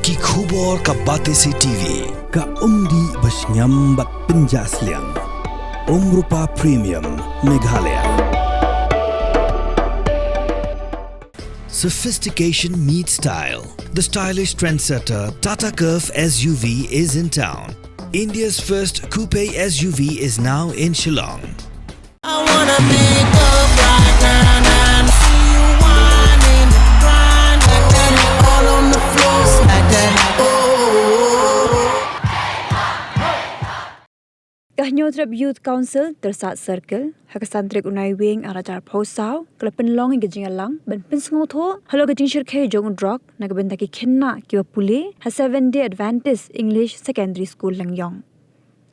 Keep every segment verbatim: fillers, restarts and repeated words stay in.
Ki khubor ka Batesi T V. Ka umdih ba shngiam bad pynjah sliang. Umrupa Premium, Meghalaya. Sophistication meets style. The stylish trendsetter Tata Curvv S U V is in town. India's first coupe S U V is now in Shillong. I wanna pick up right now and see you whining, grinding, all on the floor, smack that. Oh. Ka Hynñiewtrep Youth Council, Tyrsad Circle, ha ka san tarik u Naiwieng ar hajar arphew saw, ka la pynlong ïa ka jingïalang ban pynsngewthuh halor ka jingshyrkhei jong u drok na ka bynta ki khynnah kiba pule ha Seventh Day Adventist English Secondary School Lyngiong.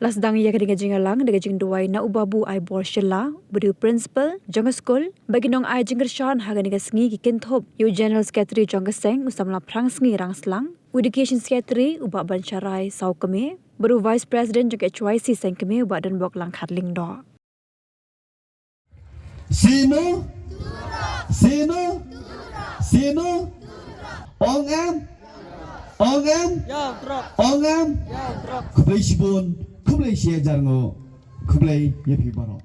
La sdang ïa kane ka jingïalang da ka jingduwai na u Babu Aibor Shylla, uba dei u principal jong ka skul, bad ki nongai jingkyrshan ha kane ka sngi ki kynthup ïa u General Secretary jong ka seng, u Samla Phrangsngi Rangslang, u Education Secretary, u Bah Bansharai Sawkmie, bad u Vice President jong ka H Y C Sengkmie, u Bah Donbok Langkhat Lyngdoh. Sino? Sino? Sino? Ong em? Ong em? Ïa u drok. Ong em? Ïa u drok. Khublei shibun, khublei shi hajar nguh, khublei ïa phi baroh.